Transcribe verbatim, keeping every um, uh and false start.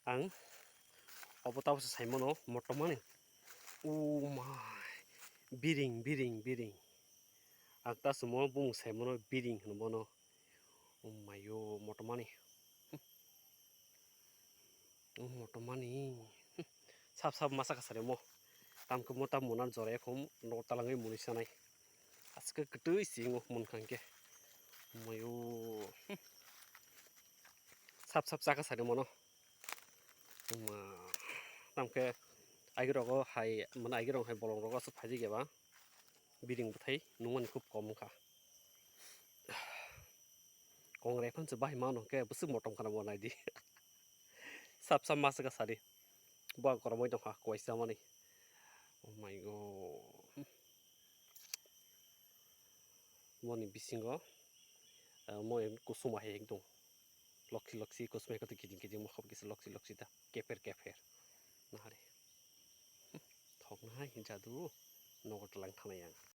Ang obo tabuksa saimano motomani. O mai, biring, biring, biring. Ang ta sumo bumung saimano biring hwnwi bono. O mayo, motomani. O motomani. Sap sap masa kasari mo. Tamkhe mo tam munar jora ekhom no talangwi muni sanai. Aske kwtwi singo munkha hwnkhe. Mayo. Sap sap chaka sari mono. Ma, tamkhe agirogo hai, mane agirong hai bolongrogo aswk phaijak eba. Biring bwthai nungmani khub kom wngkha. Kongrai phan se bahai mano hwnkhe bwswk motom khana bo naidi. Sap sap masa kasari. Bo koromoi tongkha kuaisa mani. Oh my God. Moni bisingo, ah, mo em kusuma hai ekdom. Lokhi lokhi kusuma hai koto kijing kijing mo khop kisa lokhi lokhi ta. Keper keper. Nahari. Thok nahai jadu. Nogo tlang thanai ang.